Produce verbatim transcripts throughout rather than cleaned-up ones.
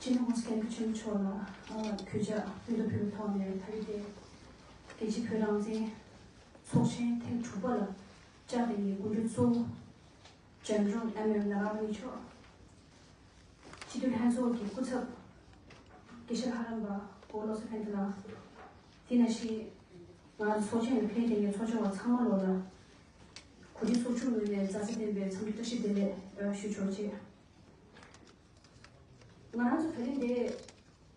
སྤྱི་ནོར་༸གོང་ས་༸སྐྱབས་མགོན་ཆེན་པོ་མཆོག་ལ་ཨ་གུས་ཕྱག་སྔོན་དུ་ཕུལ་བའི་ཐོག་ནས། ད་རེས་དེ་རྒྱལ་སྤྱིའི་བོད་རང་བཙན་ཚོགས་ཆེན་ཐེངས་དྲུག་པ་ལ་བཅར་བའི་ངའི་སྐུ་མགྲོན་གཙོ་བོ་General M M Nagarwal་མཆོག་སྤྱི་འཐུས་ལྷན་ཚོགས་ཀྱི་སྐུ་ཚབ་དགེ་བཤེས་ལྷ་རམས་པ་གོ་བོ་བློ་བཟང་ཕན་བདེ་ལགས། དེ་ནང་བཞིན་ང་ཚོ་ཚོགས་ཆེན་ལ་ཕེབས་མཁན་གྱི་ཚོགས་བཅར་བ་ཚང་མ་ལོ་ལ་གོ་སྒྲིག་ཚོགས་ཆུང་ངོས་ནས་མཛའ་བརྩེ་ལྡན་པའི་འཚམས་འདྲི་བཀྲ་ཤིས་བདེ་ལེགས་ཞུ་ཆོག་ཅིག་ང་རང་ཚོ་ད་རིང་འདིར་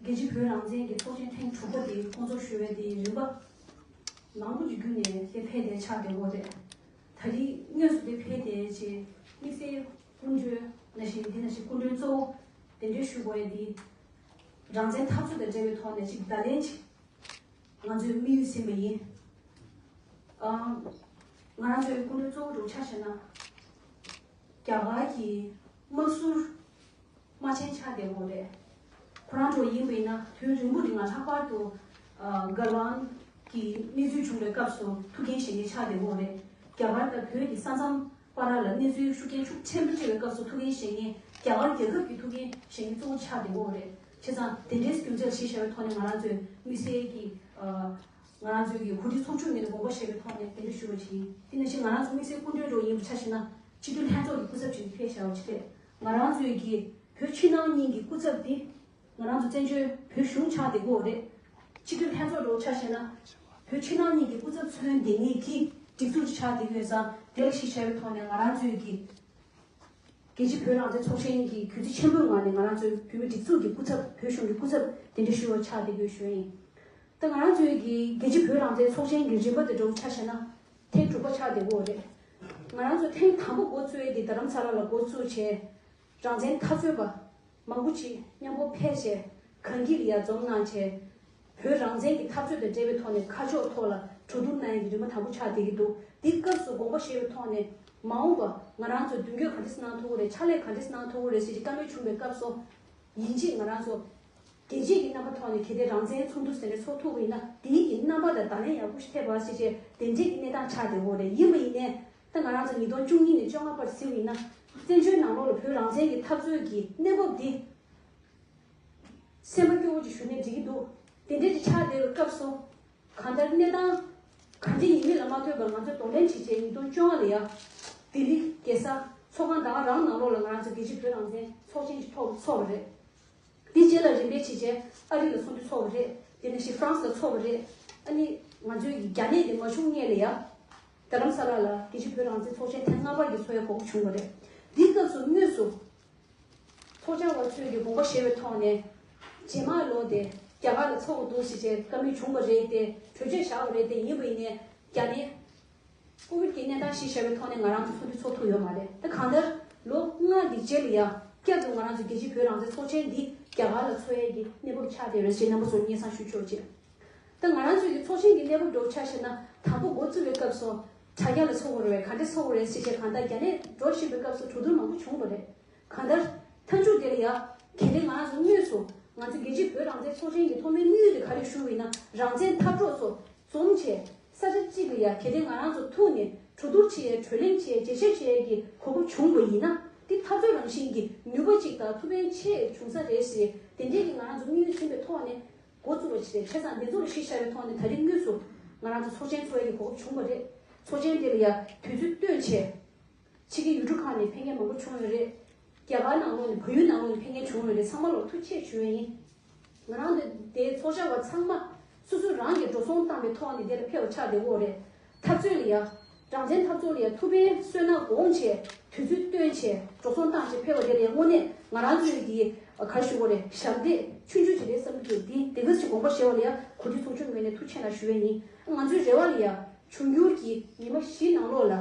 རྒྱལ་སྤྱིའི་བོད་རང་བཙན་གྱི་ཚོགས་ཆེན་ཐེངས་དྲུག་པ་དེ་སྐོང་ཚོགས་ཞུ་བའི་དེའི་རིམ་པ་མང་པོ་ཞིག་བརྒྱུད་ནས་དེ་ཕེབས་བསྡད་ཆགས་བསྡད་ཡོད་རེད། ད་རེས་དངོས་སུ་དེ་ཕེབས་བསྡད་ཅེས་དམིགས་བསལ་སྐུ་མགྲོན་ནང་བཞིན་འདི་ནང་བཞིན་སྐུ་མགྲོན་གཙོ་བོ་གདན་འདྲེན་ཞུ་དགོས་ཡ་དེ་རང་བཙན་འཐབ་རྩོད་དང་འབྲེལ་བའི་ཐོག་ནས་ཅིག་བརྡ་ལན་ཅིག་ང་ཚོའི་དམིགས་ཡུལ་ཟིན་པ་ཡིན། ཨ། ང་རང་ཚོའི་སྐུ་མགྲོན་གཙོ་བོ་འདྲ་བོ་ཆ་བཞག་ན། རྒྱ་གར་གྱི་དམག་ཟུར་དམག་ཆེན་ཆགས་བསྡད་ཡོད་རེད། ཁོ་རང་འདྲ་བོ་ཡིན་པ་ཡིན་ན་དུས་རིང་པོ་རིང་ལ་ལྷག་པར་དུ་ཨ་གྷལ་ཝན་གྱི་གནས་ཚུལ་བྱུང་བའི་སྐབས་སུ་ཐུགས་འགན་བཞེས་མཁན་ཆགས་བསྡད་ཡོད་རེད། རྒྱ་གར་དང་བོད་ཀྱི་ས་མཚམས། བར་ལ་གནས་ཚུལ་ཤུགས་རྐྱེན་ཤུགས་ཆེན་པོ་སྤྲད་པའི་སྐབས་སུ་ཐུགས་འགན་བཞེས་མཁན་རྒྱ་གར་རྒྱལ་ཁབ་ཀྱི་ཐུགས་འགན་བཞེས་མཁན་གཙོ་བོ་ཆགས་བསྡད་ཡོད་རེད། བྱས་ཙང་དེ་འདྲའི་རྒྱུ་མཚན་ལ་གཞི་བཞག་པའི་ཐོག་ནས་ང་རང་ཚོས་དམིགས་བསལ་གྱི་ཨ་ང་རང་ཚོའི་གི་གོ་སྒྲིག་ཚོགས་ཆུང་ངོས་ནས་དགོངས་པ་བཞེས་པའི་ཐོག་ནས་དེ་འདྲ་ཞུ་བ་ཞིག་ཡིན། དེ་ནང་བཞིན་ང་རང་ཚོ་དམིགས་བསལ་སྐུ་མགྲོན་རོགས་ཡིན་པ་ཆ་བཞག་ན་སྤྱི་འཐུས་ལྷན་ཚོགས་ཀྱི་སྐུ་ཚབ་ཅིག་ཕེབས་བཞག་པ་ཅིག་རེད། ང་རང་ཚོའི་གི་བོད་ཕྱི་ནང་གཉིས་ཀྱི་སྐུ་ཚབ་དེ། ང་རང་ཚོ་བཙན་བྱོལ་བོད་གཞུང་ཆགས་བསྡད་ཡོད་རེད། སྤྱི་འཐུས་ལྷན་ཚོགས་འདྲ་བོ་ཆ་བཞག་ན། བོད་ཕྱི་ནང་གཉིས་ཀྱི་སྐུ་ཚབ་མཚོན་བསྡད་མཁན་གྱི་སྒྲིག་འཛུགས་ཅིག་ཆགས་བསྡད་ཡོད་ཙང་དེ་ལ་གཞི་བཞག་པའི་ཐོག་ནས་ང་རང་ཚོའི་གི་རྒྱལ་སྤྱིའི་བོད་རང་བཙན་ཚོགས་ཆེན་གྱི་གུས་བརྩི་ཆེན་པོའི་ངང་ནས་ང་རང་ཚོའི་བོད་མི་སྒྲིག་འཛུགས་ཀྱི་སྐུ་ཚབ་བོད་གཞུང་གི་སྐུ་ཚབ་དེ་འདྲ་ཞུ་བར་ཆགས་བསྡད་ཡོད་ཞུ་ཡིན། ད་ང་རང་ཚོའི་གི་རྒྱལ་སྤྱིའི་བོད་རང་བཙན་ཚོགས་ཆེན་གྱི་རིམ་པ་དེ་འདྲ་བོ་ཆ་བཞག་ན་ཐེངས་དྲུག་པ་ཆགས་བསྡད་ཡོད་རེད། ང་རང་ཚོ་ཐེངས་དང་པོ་འགོ་བཙུགས་ཡས་དེ་རྡ་རམ་ས་ལ་ལ་འགོ་བཙུགས་བྱས། རང་བཙན་འཐབ་རྩོད་པ་མང་པོ་ཅིག་མཉམ་པོ་ཕེབས་བྱས་གངས་སྐྱིད་ལ་ཡར་འཛོམས་གནང་བྱས། བོད་རང་བཙན་གྱི་འཐབ་རྩོད་དང་འབྲེལ་བའི་ཐོག་ནས་ཁ་ཕྱོགས་ཐོག་ལ་གྲོས་བསྡུར་གནང་ཡག་གི་རིམ་པ་དང་པོ་ཆགས་བསྡད་ཀྱི་འདུག་དེའི་སྐབས་སུ་དགོངས་པ་བཞེས་པའི་ཐོག་ནས་མ་འོངས་པ་ང་རང་ཚོ་མདུན་སྐྱོད་ག་འདྲས་གནང་ཐུབ་ཀྱི་རེད། ཕྱག་ལས་ག་འདྲས་གནང་ཐུབ་ཀྱི་རེད་ཟེར་གྱི་བཀའ་མོལ་བྱུང་བའི་སྐབས་སུ། ཡིན་གཅིག་ང་རང་ཚོ་རྒྱལ་སྤྱིའི་གི་རྣམ་པ་ཐོག་ནས་གལ་ཏེ་རང་བཙན་ཚོགས་འདུ་ཟེར་འདྲ་ཚོགས་ཐུབ་པ་ཡིན་ན་དེའི་གི་རྣམ་པ་དང་བརྡ་ལན་ཡག་པོ་ཞིག་ཐེབས་པ་ཟེར་བྱས་དེ་འདྲས་ཀྱི་གནས་སྟངས་ཆགས་བསྡད་ཡོད་རེད། ཡིན་པ་ཡིན་ནའི། ད་ང་རང་ཚོ་ཉིས་སྟོང་བཅུ་གཉིས་ནས་བཅོ་ལྔ་བར་ཟེར་བ་ཡིན་ན། བཙན་བྱོལ་ནང་ལོགས་ལ་བོད་རང་བཙན་གྱི་འཐབ་རྩོད་ཀྱི་གནས་བབ་འདི་སེམས་པ་སྐྱོ་བོ་ཅིག་ཞུ་ནས་འགྲིག་གི་འདུག་དེ་འདྲ་ཅིག་ཆགས་བསྡད་པའི་སྐབས་སུ། གང་ལྟར་གནས་སྟངས་གང་ཅི་ཡིན་མིན་ལ་མ་ལྟོས་པར་ང་ཚོས་གདོང་ལེན་བྱེད་ཆེད་ཉིས་སྟོང་བཅོ་ལྔ་ལ་ཡ། ལྡི་ལི་རྒྱལ་ས་ཚོགས་ཁང་ད་ག་རང་ནང་ལོགས་ལ་ང་རང་ཚོ་རྒྱལ་སྤྱིའི་བོད་རང་བཙན་ཚོགས་ཆེན་ཞིག་ཚོགས་ཚོགས་པ་རེད། དེ་རྗེས་ལ་རིམ་པས་བྱས་བྱས་ཨ་རི་ལ་ཚོགས་འདུ་ཚོགས་པ་རེད། དེ་ནས་ཤི་ཧྥ་རན་སི་ལ་ཚོགས་པ་རེད། ཨ་ནི་ང་ཚོའི་རྒྱ་ནད་དེ་མ་བྱུང་སྔོན་ལ་ཡ། རྡ་རམ་ས་ལ་ལ་རྒྱལ་སྤྱིའི་བོད་རང་བཙན་ཚོགས་ཆེན་ཐེངས་ལྔ་པ་གི་ཚོགས་ཡ་གོ་སྐབས་བྱུང་བ་རེད། འདིའི་སྐབས་སུ་དངོས་སུ་ཚོགས་བཅར་བ་ཚོས་ཀྱི་དགོངས་པ་བཞེས་པའི་ཐོག་ནས། རྗེས་མ་ལོ་དེ་རྒྱ་གར་ལ་ཚོགས་འདུ་ཞིག་བྱས་བཀའ་མོལ་བྱུང་བ་རེད་དེ་གྲོས་ཆོད་བཞག་པ་རེད་དེ་ཡིན་པ་ཡིན་ནའི་རྒྱ་ནད། ཀོ་ཝིད་ཀྱི་གནས་སྟངས་གཞི་བཞག་པའི་ཐོག་ནས་ང་རང་ཚོ་ཚོགས་འདུ་ཚོགས་ཐུབ་ཡོད་མ་རེད། ད་གང་ལྟར་ལོ་ལྔ་གི་རྗེས་ལ་ཡང་བསྐྱར་དུ་ང་རང་ཚོ་རྒྱལ་སྤྱིའི་བོད་རང་བཙན་ཚོགས་ཆེན་འདི་རྒྱ་གར་ལ་ཚོགས་ཡས་ཀྱི་གནས་བབ་ཆགས་བསྡད་ཡོད་རེད་ཅེས་རྣམ་པ་ཚོར་སྙན་སེང་ཞུ་ཆོག་ཅེས། ད་ང་རང་ཚོའི་གི་ཚོགས་ཆེན་གྱི་གནས་བབ་འདྲ་བོ་ཆ་བཞག་ན་དང་པོ་འགོ་བཙུགས་པའི་སྐབས་སུ་དྲ་རྒྱ་ལ་ཚོགས་དགོས་རེད་པས། ག་འདྲས་ཚོགས་དགོས་རེད་ཟེར་བྱས་གང་ལྟར་རྒྱ་ནད་འགྲོ་བཞིན་པའི་སྐབས་སུ་གྲོས་བསྡུར་མང་པོ་བྱུང་བ་རེད། གང་ལྟར་མཐའ་མཇུག་དེ་ལ་ཡ་གལ་ཏེ་ང་རང་ཚོ་དངོས་སུ་ང་ཚོ་རྒྱལ་སྤྱིའི་བོད་རང་བཙན་ཚོགས་ཆེན་གྱི་ཐོག་མའི་དམིགས་ཡུལ་དེ་ག་རེ་ཞུ་བ་ཡིན་ན་རང་བཙན་འཐབ་གྲོགས་ཚོ་འཛོམས་བྱས་ས་ཆ་གཅིག་ལ་ཡ་གལ་ཏེ་ང་རང་ཚོ་ཐུག་ནས་གྲོས་བསྡུར་བྱེད་ཡས་གྲོས་གླེང་བྱེད་ཡས་རྒྱས་བཤད་བྱེད་ཡས་ཀྱི་གོ་སྐབས་བྱུང་བ་ཡིན་ན་དེ་འཐབ་རྩོད་རང་བཞིན་གྱི་ནུས་པ་གཅིག་དང་ཐུགས་ཕན་ཆེ་བྱུང་ས་རེད་ཟེར་དེ་འདྲས་ཀྱི་ང་རང་ཚོ་དམིགས་ཡུལ་འཛིན་པའི་ཐོག་ནས། འགོ་བཙུགས་པ་ཞིག་རེད། བྱས་ཙང་འདི་ཚོ་ལ་གཞི་བཞག་པའི་ཐོག་ནས་ད་རེས་དངོས་སུ་ང་རང་ཚོ་ཚོགས་ཆེན་ཚོགས་ཡས་ཀྱི་གོ་སྐབས་བྱུང་བ་རེད། ཚོགས་ཆེན་དེ་ལ་ཡ་དུས་ཚོད་བཏོན་བྱས། ཕྱི་རྒྱལ་ཡུལ་གྲུ་ཁག་ནས་ཕེབས་མཁན་མང་པོ་བྱུང་ཡོད་རེད། རྒྱ་གར་ནང་ལོགས་ནས་བལ་ཡུལ་ནང་ལོགས་ནས་ཕེབས་མཁན་བྱུང་ཡོད་རེད། ཚང་མ་ལ་ཐུགས་རྗེ་ཆེ་ཞུ་ཡས་ཡིན། ང་རང་འདི་དེའི་ཚོགས་བཅར་བ་ཚང་མ་སོ་སོ་རང་གིས་འགྲོ་སོང་བཏང་པའི་ཐོག་ནས་དེ་ལ་ཕེབས་པ་ཆགས་བསྡད་ཡོད་རེད། འཐབ་རྩོད་ལ་ཡ། རང་བཙན་འཐབ་རྩོད་ལ་ཡ་ཐུགས་ཕན་གསོས་ན་དགོངས་བྱས། དུས་ཚོད་བཏོན་བྱས་འགྲོ་སོང་བཏང་བྱས་ཕེབས་པ་དེ་ལ་ཡ་དངོས་གནས་ང་རང་ཚོའི་གི་ག་རེ་ཞུ་དགོས་རེད། ཞབས་འདེགས་ཆུང་ཆུང་ཞིག་རེད་བསམ་གྱི་འདུག་དེ་དེ་ག་ཞིག་དགོངས་པ་བཞེས་པ་ལ་ཡ་གོ་སྒྲིག་ཚོགས་ཆུང་ངོས་ནས་ཐུགས་རྗེ་ཆེ་གནང་ཞུ་ཡས་ཡིན། ང་ཚོའི་རེ་བ་ལ་ཡ་འབྱུང་འགྱུར་གྱི་ཉི་མ་བཞི་ནང་ལོགས་ལ།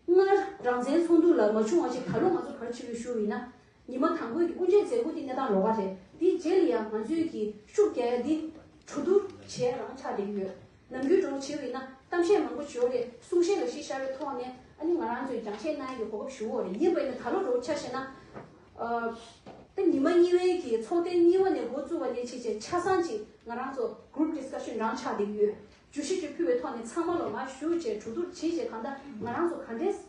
སྔར་རང་བཙན་ཚོགས་འདུ་ལ་མ་བྱུང་བ་ཞིག་ད་ལོ་ང་ཚོ་ག་རེ་བྱེད་དགོས་ཞུ་བ་ཡིན་ན། ཉི་མ་དང་པོའི་གི་དབུ་འབྱེད་མཛད་སྒོ་དེ་གནས་སྟངས་ལོགས་ཀ་རེད། དེའི་རྗེས་ལ་ཡང་ང་ཚོའི་གི་ཤུགས་རྒྱག་ཡ་འདི་གྲོས་བསྡུར་བྱས་རང་ཆགས་བསྡད་ཀྱི་ཡོད། ནམ་རྒྱུན་འགྲོ་བྱེད་པ་ཡིན་ན་གཏམ་བཤད་མང་པོ་བྱེད་ཡོད་རེད། གསུང་བཤད་ལ་གཞི་བཞག་པའི་ཐོག་ནས་ཨ་ནི་ང་རང་ཚོས་རྒྱང་བཤད་གནང་ཡ་གི་གོ་སྐབས་ཞུ་ཡོད་རེད། ཡིན་པ་ཡིན་ན་ད་ལོ་འགྲོ་ཆ་བཞག་ན། ཨ། ད་ཉི་མ་གཉིས་པའི་གི་ཚོགས་ཐེངས་གཉིས་པ་ནས་འགོ་བཙུགས་པ་ནས་བྱས་བྱས་ཆ་ཚང་ཅིག་ང་རང་ཚོ་group discussion་རང་ཆགས་བསྡད་ཀྱི་ཡོད། བརྗོད་གཞི་ཅིག་ཕུལ་བའི་ཐོག་ནས་ཚང་མ་ལ་མར་ཞུ་བྱས་གྲོས་བསྡུར་བྱས་བྱས་གང་ལྟར་ང་རང་ཚོ་ག་འདྲས་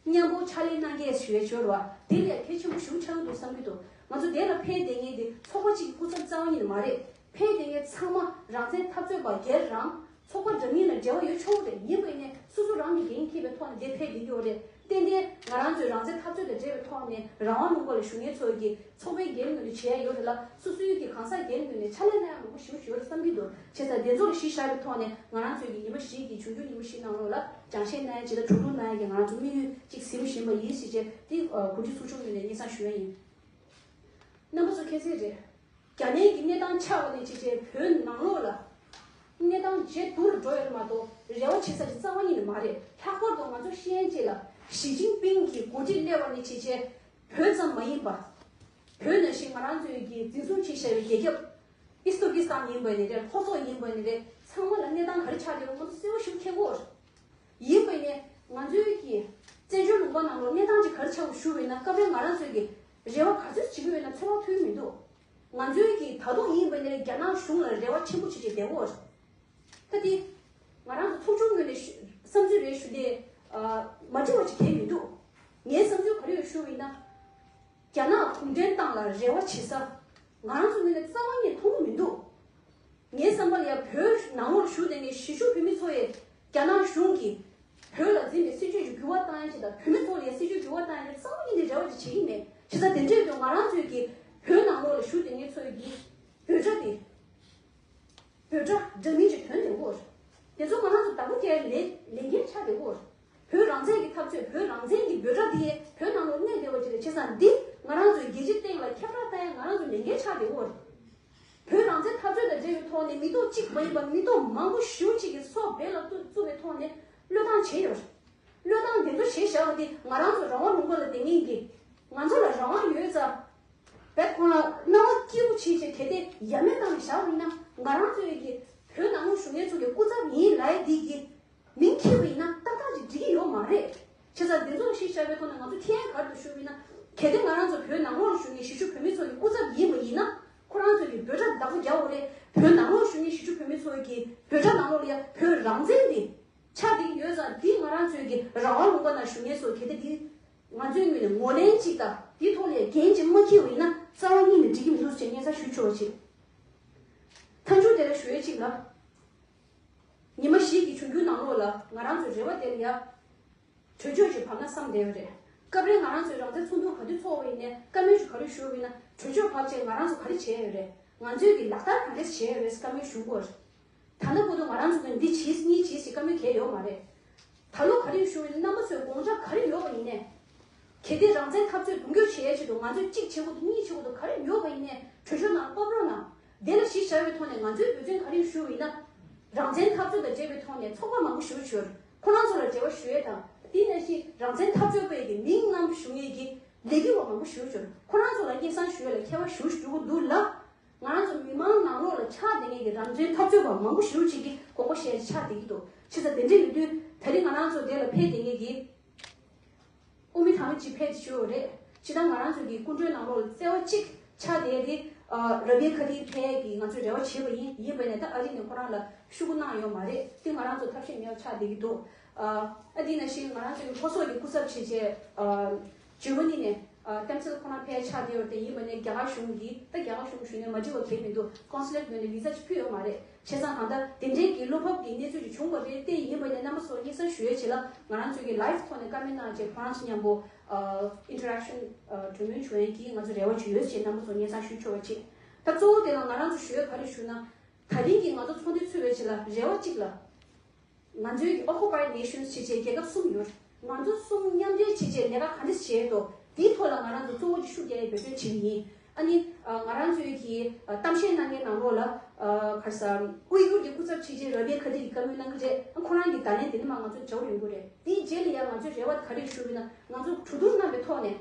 མཉམ་པོ་ཕྱག་ལས་གནང་མཁན་ཞུ་ཡས་ཞོར་བ་དེ་ལས་གལ་ཆེན་པོ་ཞིག་ཆགས་ཀྱི་འདུག་བསམ་གྱི་འདུག་ང་ཚོ་དེ་ལ་ཕེབས་བསྡད་མཁན་དེ་ཚོགས་པ་གཅིག་གི་སྐུ་ཚབ་རྩ་བ་ཉིད་ནས་མ་རེད། ཕེབས་བསྡད་མཁན་ཚང་མ་རང་བཙན་འཐབ་རྩོད་པ་སྒེར་རང་ཚོགས་པ་འདྲ་མིན་ལ་འབྲེལ་བ་ཡོད་ཆོག་རེད། ཡིན་པ་ཡིན་ནའི་སོ་སོ་རང་གི་འགན་འཁྱེར་བའི་ཐོག་ནས་འདིར་ཕེབས་བསྡད་ཀྱི་ཡོད་རེད། ཏན་ཏན་ང་རང་ཚོའི་རང་བཙན་འཐབ་རྩོད་དང་འབྲེལ་བའི་ཐོག་ནས་རང་དབང་ལུང་པ་ལ་བཞུགས་མཁན་ཚོ་གི་ཚོགས་པའི་འགན་ངོས་ནས་བྱས་ཡོད་རེད་ལ། སོ་སོའི་གི་གང་ཟག་འགན་ངོས་ནས་ཕྱག་ལས་གནང་ཡག་མང་པོ་ཞེ་པོ་ཞིག་ཡོད་རེད་བསམ་གྱི་འདུག་བྱས་ཙང་དེ་ཚོ་ལ་གཞི་བཞག་པའི་ཐོག་ནས་ང་རང་ཚོའི་གི་ཉི་མ་བཞི་གི་འབྱུང་འགྱུར་ཉི་མ་བཞི་ནང་ལོགས་ལ་སྦྱང་བཤད་གནང་ཡག་ཅིག་དང་གྲོས་བསྡུར་གནང་ཡག་གི་ང་རང་ཚོ་དམིགས་ཡུལ་ཅིག་ཟིན་བཞིན་པ་ཡིན་ཞེས་བྱས་དེ་གོ་སྒྲིག་ཚོགས་ཆུང་ངོས་ནས་སྙན་སེང་ཞུ་ཡ་ཡིན། རྣམ་པ་ཚོ་མཁྱེན་གསལ་རེད། རྒྱ་ནད་ཀྱི་གནས་སྟངས་ཆགས་པ་ནས་བྱས་བྱས་བོད་ནང་ལོགས་ལ་གནས་སྟངས་ཇེ་སྡུག་རུ་འགྲོ་ཡོད་རེད་མ་གཏོགས་རེ་བ་བྱེད་ས་ཅིག་རྩ་བ་ཉིད་ནས་མ་རེད། ལྷག་པར་དུ་ང་ཚོ་ཤེས་ཡོན་ཅན་ལ་ཞི་ཅིན་ཕིང་གི་འགོ་ཁྲིད་སླེབས་པ་ནས་བྱས་བྱས་བོད་ཙམ་མ་ཡིན་པ། བོད་ནང་བཞིན་ང་རང་ཚོའི་གི་འཛིན་བཟུང་བྱས་བཞག་པའི་རྒྱལ་ཁབ་ཨི་སྟོ་ཀི་སི་ཐན་ཡིན་པ་ཡིན་ནའི་རེད། ལྷོ་ཕྱོགས་ཡིན་པ་ཡིན་ནའི་རེད། ཚང་མ་ལ་གནས་སྟངས་ག་རེ་ཆགས་བསྡད་ཡོད་ང་ཚོ་གསལ་པོ་ཞིག་མཁྱེན་གྱི་ཡོད་རེད། ཡིན་པ་ཡིན་ནའི་ང་ཚོའི་གི་བཙན་བྱོལ་ལུང་པ་ནང་ལོགས་གནས་སྟངས་ཅིག་ག་རེ་ཆགས་པ་ཞུ་བ་ཡིན་ན། སྐབས་རེ་ང་རང་ཚོའི་གི་རེ་བ་ག་ཚོད་བྱེད་ཀྱི་ཡོད་ན་ཚོར་བ་ཐོན་མི་འདུག་ང་ཚོའི་གི་ད་དུང་ཡིན་པ་ཡིན་ནའི་རྒྱ་ནག་གཞུང་ལ་རེ་བ་ཆེན་པོ་བྱས་བྱས་བསྡད་ཡོད་རེད། ད་དེ་ང་རང་ཚོ་ཚོགས་ཆུང་ངོས་ནས་ཞུ་བསམ་ཚུལ་རེ་ཞུ་དེ་མ་འགྲིག་པ་ཅིག་གང་ཡང་མི་འདུག་ངའི་བསམ་ཚུལ་ག་རེ་ཡོད་ཞུ་བ་ཡིན་ན། རྒྱ་ནག་གུང་ཁྲན་ཏང་ལ་རེ་བ་བྱེད་ས་ང་རང་ཚོ་ངོས་ནས་རྩ་བ་ནས་མཐོང་གི་མི་འདུག་ངའི་བསམ་པ་ལ་ཡང་བོད་ནང་ལོགས་བཞུགས་བསྡད་མཁན་གཞིས་བཞུགས་བོད་མི་ཚོ་ཡིས་རྒྱ་ནག་གཞུང་གིས་བོད་ལ་འཛིན་པའི་སྲིད་བྱུས་ཀྱི་འགྱུར་བ་བཏང་ཡ་ཅིག་དང་བོད་མི་ཚོ་ལ་ཡང་སྲིད་བྱུས་འགྱུར་བ་བཏང་ཡ་ཅིག་རྩ་བ་ཉིད་ནས་རེ་བ་ཅིག་བྱེད་ཀྱི་མེད། བྱས་ཙང་དེ་འདྲས་དུས་ང་རང་ཚོའི་གི་བོད་ནང་ལོགས་ལ་བཞུགས་བསྡད་མཁན་ཚོའི་གི་འབོད་སྒྲ་དེ། འབོད་སྒྲ་འདྲ་མིན་ཅིག་ཐོན་བསྡད་ཡོད་རེད། དེ་ཚོ་ང་རང་ཚོ་བདག་པོ་རྒྱག་ཡ་ལས་ལས་འགན་ཆགས་བསྡད་ཡོད་རེད། བོད་རང་བཙན་གྱི་འཐབ་རྩོད་བོད་རང་བཙན་གྱི་འབོད་སྒྲ་འདི་བོད་ནང་ལ་གནས་བསྡད་པ་ཅིག་རེད། བྱས་ཙང་འདི་ང་རང་ཚོའི་རྒྱལ་སྤྱིའི་སྟེང་ལ་ཁྱབ་བསྒྲགས་བཏང་ཡ་ང་རང་ཚོ་ལས་འགན་ཆགས་བསྡད་ཡོད་རེད། བོད་རང་བཙན་འཐབ་རྩོད་དང་འབྲེལ་བའི་ཐོག་ནས་མི་ཐོག་གཅིག་མ་ཡིན་པར་མི་ཐོག་མང་པོ་ཞེ་པོ་ཅིག་གིས་སྲོག་སྦས་ལ་བཙུགས་པའི་ཐོག་ནས་བློས་བཏང་བྱས་ཡོད་རེད། བློས་བཏང་དེ་ཚོ་བྱས་བཞག་པ་འདི་ང་རང་ཚོ་རང་དབང་ལུང་པ་ལ་བསྡད་མཁན་གྱི་ང་ཚོ་ལ་རང་དབང་ཡོད་ཙང་། བས་ཁོང་ལ་སྣང་བ་སྐྱིད་པོ་བྱེད་ཅེས་གལ་ཏེ་ཡ་མེད་བཏང་ནས་བཞག་པ་ཡིན་ན། ང་རང་ཚོའི་གི་བོད་ནང་ལ་བཞུགས་མཁན་ཚོ་གི་སྐུ་ཚབ་ཡིན་ལབ་ཡ་འདི་གི་མིང་འཁྱེར་བ་ཡིན་ན་ཏག་ཏག་ཅིག་འགྲིག་གི་ཡོད་མ་རེད། བྱས་ཙང་དེ་ཚོ་ལ་གཞི་བཞག་པའི་ཐོག་ནས་ང་ཚོ་ཁྱེད་ག་རེ་འདུག་ཞུ་བ་ཡིན་ན། གལ་ཏེ་ང་རང་ཚོ་བོད་ནང་ལོགས་ལ་བཞུགས་མཁན་གཞིས་བཞུགས་བོད་མི་ཚོ་གི་སྐུ་ཚབ་ཡིན་པ་ཡིན་ན། ཁོ་རང་ཚོ་གི་འབོད་སྒྲ་བདག་པོ་རྒྱག་དགོས་རེད། བོད་ནང་ལོགས་ལ་བཞུགས་མཁན་གཞིས་བཞུགས་བོད་མི་ཚོ་གི་འབོད་སྒྲ་ནང་ལོགས་ལ་ཡ་བོད་རང་བཙན་འདི་ཆགས་བསྡད་ཀྱི་ཡོད་ཙང་། འདི་ང་རང་ཚོའི་གི་རང་དབང་ལུང་པ་ནང་བཞུགས་མཁན་ཚོ་གལ་ཏེ་འདི་ང་ཚོའི་ངོས་ནས་ངོས་ལེན་གཅིག་དང་། འདིའི་ཐོག་ལ་འགན་གཅིག་མ་འཁྱེར་བ་ཡིན་ན་རྩ་བ་ཉིད་ནས་འགྲིག་གི་མི་འདུག་ཅེས་སྙན་སེང་ཞུ་ཆོག་པ་བྱེད། མཐའ་མཇུག་དེ་ལ་ཞུ་ཡས་གཅིག་ལ། ཉི་མ་བཞི་གི་འབྱུང་འགྱུར་ནང་ལོགས་ལ་ང་རང་ཚོའི་རེ་བ་དེ་ལ་ཡ་གྲོས་ཆོད་ཅིག་བབས་ན་བསམ་བསྡད་ཡོད་རེད། སྐབས་རེ་ང་རང་ཚོའི་རང་བཙན་ཚོགས་འདུ་ག་དུས་ཚོགས་པ་ཡིན་ནའི་བཀའ་མོལ་ཞིག་ག་རེ་ཞུ་བ་ཡིན་ན། གྲོས་ཆོད་བབས་བྱས་ང་རང་ཚོ་ག་རེ་བྱས་ཡོད་རེད། ང་ཚོས་ཀྱི་ལག་བསྟར་ག་འདྲས་བྱས་ཡོད་རེད་ཟེར་བཀའ་མོལ་ཞུ་དགོས་རེད། ད་ལྟ་བར་དུ་ང་རང་ཚོ་གིས་འདི་བྱས་གཉིས་བྱས་ཟེར་བཀའ་མོལ་གང་ཡང་ཡོད་མ་རེད། ད་ལོ་ག་རེ་ཞུ་ཡིན་རྣམ་པ་ཚོས་དགོངས་འཆར་ག་རེ་ཡོད་པ་ཡིན་ནའི། གལ་ཏེ་རང་བཙན་འཐབ་རྩོད་དོན་འཁྱོལ་བྱེད་ཡས་ཆེད་དུ་ང་ཚོས་གཅིག་བྱེད་དགོས་འདུག་གཉིས་བྱེད་དགོས་འདུག་ག་རེ་ཡོད་པ་ཡིན་ནའི་གྲོས་ཆོད་ནང་ཕབ་རོགས་གནང་། དེ་ལ་གཞི་བཞག་པའི་ཐོག་ནས་ང་ཚོའི་འབོད་བརྩོན་ག་རེ་ཞུ་ཡིན་ན། རང་བཙན་འཐབ་རྩོད་དང་འབྲེལ་བའི་ཐོག་ནས་ཚོགས་པ་མང་པོ་ཞིག་ཡོད། ཁོ་རང་ཚོ་ལ་འབྲེལ་བ་ཞུ་ཡས་དང་། དེ་ནང་བཞིན་རང་བཙན་འཐབ་རྩོད་པའི་གི་མིང་བླངས་ཞུ་མཁན་གྱི་ལས་འགུལ་བ་མང་པོ་ཞིག་ཡོད། ཁོ་རང་ཚོ་ལ་སྙན་སེང་ཞུ་ཡས་ལ་ཁྱད་པར་ཞིག་འགྲོ་གི་འདུག་ལ། ང་རང་ཚོ་མི་མང་ནང་ལོགས་ལ་ཆགས་བསྡད་མཁན་གྱི་རང་བཙན་འཐབ་རྩོད་པ་མང་པོ་ཞེ་པོ་ཅིག་གིས་དགོངས་པ་བཞེས་ཆགས་བསྡད་ཀྱི་འདུག་བྱས་ཙང་དེ་འདྲ་ཡིན་དུས་ད་རིང་ང་རང་ཚོ་འདི་ལ་ཕེབས་བསྡད་མཁན་གྱི་དབུ་མའི་དམ་ཅིག་ཕེབས་བཞུགས་ཡོད་རེད། སྤྱིར་བཏང་ང་རང་ཚོ་གི་སྐུ་མགྲོན་ནང་ལོགས་ལ་རྩ་བ་གཅིག་ཆགས་བསྡད་དེ། ཨ། ར་བྷི་ཁ་ཏི་ཕེབས་ཀྱི་ང་ཚོས་རེ་བ་བྱས་པ་ཡིན། ཡིན་པ་ནས་ད་ཨ་རི་ནས་ཁོ་རང་ལ་ཤོག་གུ་གནང་ཡོད་མ་རེད། དེ་ང་རང་ཚོ་ཐབས་ཤེས་མེད་པ་ཆགས་བསྡད་ཀྱི་འདུག་ཨ། ཨ། དེ་ནང་བཞིན་ང་རང་ཚོ་གི་ལྷོ་སོག་གི་སྐུ་ཚབ་བྱས་བྱས། ཨ། འཇར་མ་ནི་ནས། ཨ། ཏེམ་སིལ་ཁོ་རང་ཕེབས་ཆགས་བསྡད་ཡོད་རེད། ཡིན་པ་ནས་རྒྱ་གར་གཞུང་གིས། ད་རྒྱ་གར་གཞུང་ཞུས་ནས་མ་འགྲིག་པ་གང་ཡང་མི་འདུག་ཀོན་སུ་ལེཊ་ངོས་ནས་བི་ཟ་ཅིག་ཕུལ་ཡོད་མ་རེད། བྱས་ཙང་གང་ལྟར་དེ་འདྲའི་གི་བློ་ཕམ་གྱི་གནས་ཚུལ་ཅིག་བྱུང་བ་རེད། དེ་ཡིན་པ་ནས་རྣམ་པ་ཚོར་སྙན་སེང་ཞུ་ཡས་ཆེད་ལ་ང་རང་ཚོའི་གི་ལའིབ་ཐོག་ནས་བཀའ་མོལ་གནང་བྱས་ཁོ་རང་ཚོ་མཉམ་པོ། ཨ། ཨིན་ཊར་ཨེག་ཤན། ཨ། གྲོས་མོལ་བྱུང་ཡས་ཀྱི་ང་ཚོ་རེ་བ་ཅིག་ཡོད་ཅེས་རྣམ་པ་ཚོར་སྙན་སེང་ཞུ་ཆོག་པ་བྱེད། ད་གཙོ་བོ་དེ་ལ་ང་རང་ཚོ་ཞུ་ཡས་ག་རེ་ཞུ་ན། ད་རིང་གི་ང་ཚོ་ཚོགས་འདུ་ཚུགས་པའི་ཆེད་ལ་རེ་བ་གཅིག་ལ། ང་ཚོའི་གི་ཨོ་ཀུ་པའི་ཌི་ནེ་ཤན་སི་ཞེས་བྱས་རྒྱལ་ཁབ་གསུམ་ཡོད། ང་ཚོ་གསུམ་མཉམ་འབྲེལ་བྱས་བྱས་ལས་ཀ་ག་འདྲས་བྱས་འདུག་དེའི་ཐོག་ལ་ང་རང་ཚོ་གཙོ་བོ་གཅིག་ཤུགས་རྒྱག་ཡས་འབད་བརྩོན་བྱེད་ཀྱི་ཡིན། ཨ་ནི། ཨ། ང་རང་ཚོའི་གི། ཨ། གཏམ་བཤད་གནང་མཁན་ནང་ལོགས་ལ། ཨ། ག་རེ་ཟེར། དབུས་ཁུལ་གྱི་སྐུ་ཚབ་བྱས་བྱས་ར་བྷི་ཁ་ཏི་གིས་བཀའ་མོལ་གནང་གི་རེད། ཨ། ཁོ་རང་གི་བརྡ་ལན་དེ་ནས་མར་ང་ཚོ་འབྱོར་ཡོང་གི་རེད། དེའི་རྗེས་ལ་ཡང་ང་ཚོས་རེ་བ་ག་རེ་ཞུ་བ་ཡིན་ན། ང་ཚོ་གྲོས་བསྡུར་གནང་བའི་ཐོག་ནས།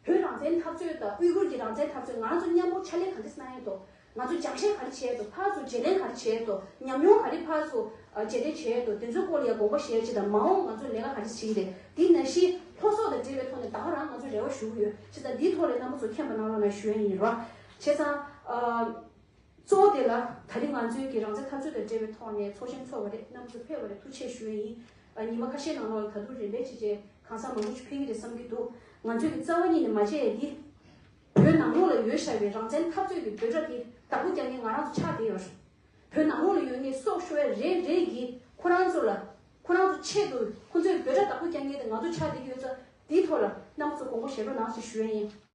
བོད་རང་བཙན་འཐབ་རྩོད་དང་དབུས་ཁུལ་གྱི་རང་བཙན་འཐབ་རྩོད། ང་རང་ཚོ་མཉམ་པོ་ཕྱག་ལས་ག་འདྲས་གནང་ཡས་འདུག་ང་ཚོ་སྦྱང་བཤད་ག་རེ་བྱས་འདུག་ཕར་ཚུར་བརྗེ་ལེན་ག་རེ་བྱས་འདུག་ཉམས་མྱོང་ག་རེ་ཕར་ཚུར། ཨ། བརྗེ་ལེན་བྱས་འདུག་དེ་ཚོའི་སྐོར་ལ་ཡང་དགོངས་པ་བཞེས་ཅིག་དང་། མ་འོངས་ང་ཚོ་ལས་ཀ་ག་རེ་བྱེད་ཀྱི་རེད། དེ་ནང་བཞིན་ལྷོ་སོག་དང་འབྲེལ་བའི་ཐོག་ནས་ད་ག་རང་ང་ཚོ་རེ་བ་ཞུ་གི་ཡོད། བྱས་ཙང་འདིའི་ཐོག་ལ་རྣམ་པ་ཚོ་མཁྱེན་པ་གནང་རོགས་གནང་ཞུ་ཡ་ཡིན་རོགས། བྱས་ཙང་། ཨ། གཙོ་བོ་དེ་ལ་ད་རིང་ང་ཚོའི་གི་རང་བཙན་འཐབ་རྩོད་དང་འབྲེལ་བའི་ཐོག་ནས་ཚོགས་ཆེན་ཚོགས་པ་རེད། རྣམ་པ་ཚོ་ཕེབས་པ་ལ་ཐུགས་རྗེ་ཆེ་ཞུ་ཡ་ཡིན། ཨ། ཉི་མ་ཁ་ཤས་ནང་ལོགས་ལ་ད་དུང་རིམ་པས་བྱས་བྱས་ གང་ཟག་མང་པོ་ཞིག་ཕེབས་ཀྱི་རེད་བསམ་གྱི་འདུག་ང་ཚོས་ཀྱི་རྩ་བ་ཉིད་ནས་མ་བྱས་ཡ་འདི། བོད་ནང་ལོགས་ལ་ཡོད་བཞག་པའི་རང་བཙན་འཐབ་རྩོད་ཀྱི་འབོད་སྒྲ་དེ་བདག་པོ་རྒྱག་མཁན་ང་རང་ཚོ་ཆགས་བསྡད་ཡོད་རེད། བོད་ནང་ལོགས་ལ་ཡོད་མཁན་སྲོག་ཤོར་བའི་རེ་རེ་གིས་ཁོ་རང་ཚོ་ལ། ཁོ་རང་ཚོ་ཆེད་དུ་ཁོ་ཚོའི་འབོད་སྒྲ་བདག་པོ་རྒྱག་མཁན་དེ་ང་ཚོ་ཆགས་བསྡད་ཀྱི་ཡོད་ཙང་། དེའི་ཐོག་ལ་རྣམ་པ་ཚོ་དགོངས་པ་བཞེས་རོགས་གནང་ཞེས་ཞུ་ཡ་ཡིན།